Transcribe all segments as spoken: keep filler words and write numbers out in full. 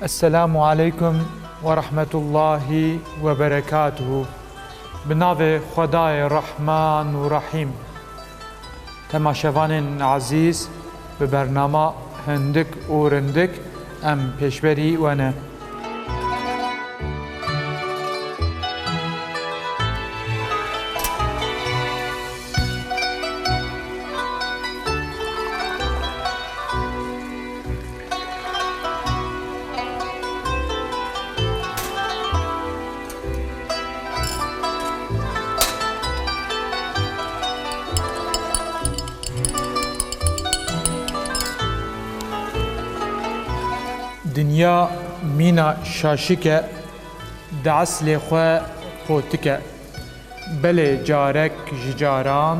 Selamu aleykum ve rahmetullahi ve berekatuhu. Bi navê Xwedayê Rehman û Rehîm. Temaşevanên ezîz, bi bernama Hindik û Rindik em pêşberî we ne. Dinya mîna şaşik e, di eslê xwe qotik e. Belê carek ji caran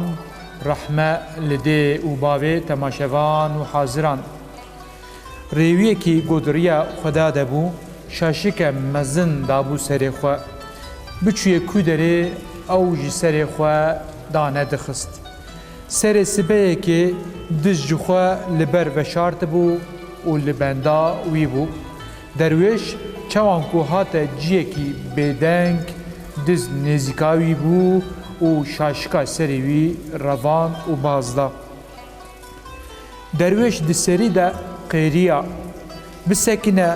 rehme li dê û bavê temaşevan û haziran. Rêwiyekî godiriya Xweda de bû, şaşike mezin dabû serê xwe. Biçûye ku derê ew ji serê xwe danedixist. Serê sibeyekê diz ji xwe li ber veşartibû û li benda wî bû. Derwêş çawan ku hate ciyekî bêdeng, diz nêzîka wî bû û şaşika serê wî revand û baz da. Derwêş di serî de qêriya, "Bisekine,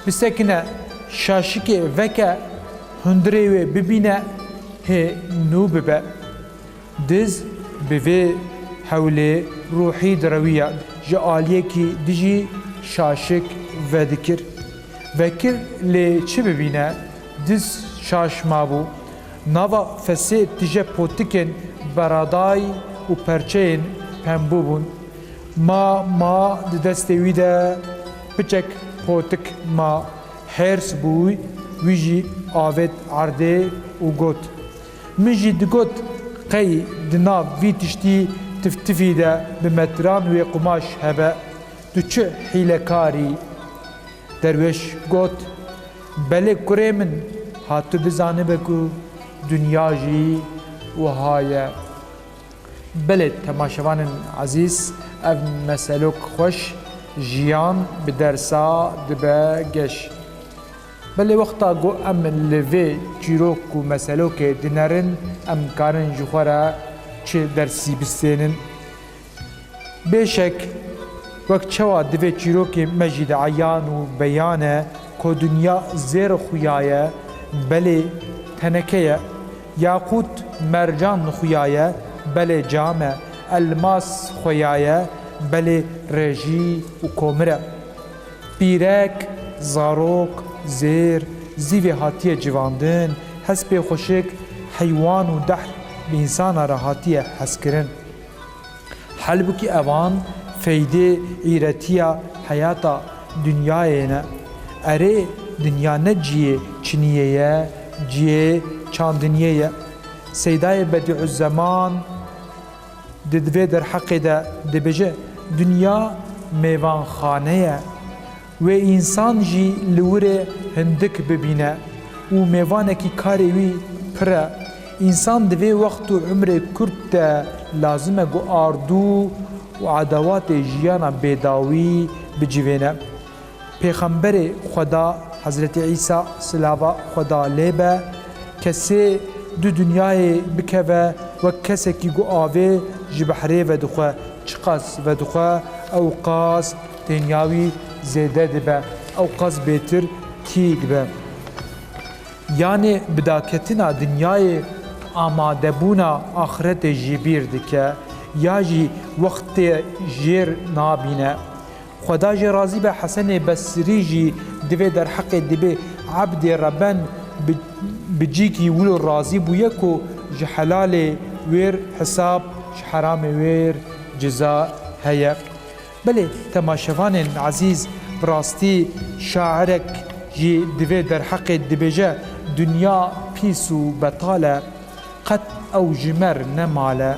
bisekine, şaşikê veke, hundirê wê bibîne, hê nû bibe." Diz bi vê hewlê ruhî direwiya, ji aliyekî dijî şaşik vedikir. Vekir lê çi bibîne? Diz şaş mabû. Nava fesê tije potikên beraday û perçeyên pembû bûn. Ma, ma di destê wî de piçek potik ma. Hêrs bû, wî jî avêt erdê û got, "Min jî digot, qey di nav vî tiştî tiftifî de bi metran wê qumaş hebe, tu çi hîlekar î?" Derwêş got, "Belê kurê min, ha tu bizanibe ku dinya jî wiha ye." Belê temaşevanên ezîz, ev meselok xweş, jiyan bi dersa dibe geş. Belê wexta ku em li vê çîrok û meselokê dinerin, em karin ji xwe re çi dersî bistênin? Bêşek, wek çawa di vê çîrokê me jî de eyan û beyan e ku dinya zêr xuya ye, belê teneke ye, yaqût mercan xuya ye, belê cam e, elmas xuya ye, belê rêjî û komir e. Pîrek, zarok, zêr, zîvê hatiye civandin, hespê xweşik, heywan û dehr bi însana re hatiye hezkirin. Halbûkî evan feydê îretiya heyata dinyayê ne. Erê, dinya ne ciyê çiniyê ye, ciyê çandiniyê ye. Seydayê Bedîuzzeman di vê derheqê de dibêje, dinya mêvanxane ye. Wê însan jî li wir e hindik bibîne û mêvanekî karê wî pir e. Însan di vê wext û umrê kurt de lazim e ku ardû û edawatê jiyana bêdawî bicivêne. Pêxemberê Xweda Hezretî Îsa, silava Xweda lê be, kesê di dinyayê bikeve wek kesekî ku avê ji behrê vedixwe, çiqas vedixwe, ew qas têniya wî zêde dibe, ew qas bêtir tî dibe. Yanê bi daketina dinyayê amadebûna axretê jî bîr dike, ya jî wextê jêr nabîne. Xweda jê razî be, Hesenê Besrî jî di vê derheqê dibê, ebdê reben bi, bi cîkî wilo razî bûye ku ji helalê wêr hesab, ji heramê wêr ceza heye. Belê temaşevanên ezîz, bi rastî şairek jî di vê derheqê dibêje, dinya pîs û betal e, qet ew ji me re ne mal e,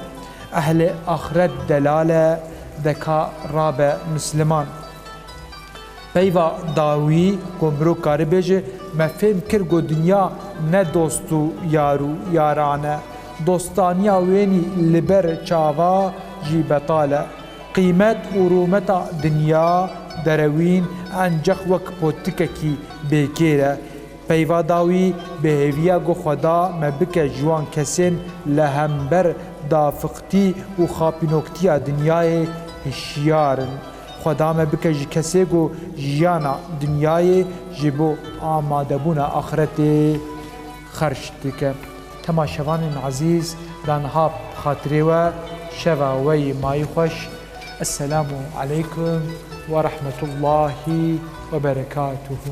ehlê axiret delal e, de ka rabe misliman. Peyva dawî ku mirov kare bêje, me fêm kir ku dinya ne dost û yar û yaran e. Dostaniya wênî li ber çava jî betal e. Qîmet û rûmeta dinya Derewîn enceq wek potikekî bêkêr e. Peyva dawî bi hêviya ku Xweda me bike ji wan kesên li hember dafiqtî û xapînoktiya dinyayê hişyar in. Xweda me bike ji kesê ku jiyana dinyayê ji bo amadebûna axretê xerc dike. Temaşevanên ezîz, da niha bi xatirê we şeva we yê mayî xweş. Esselamu aleykum ve rahmetullahi ve berekatuhu.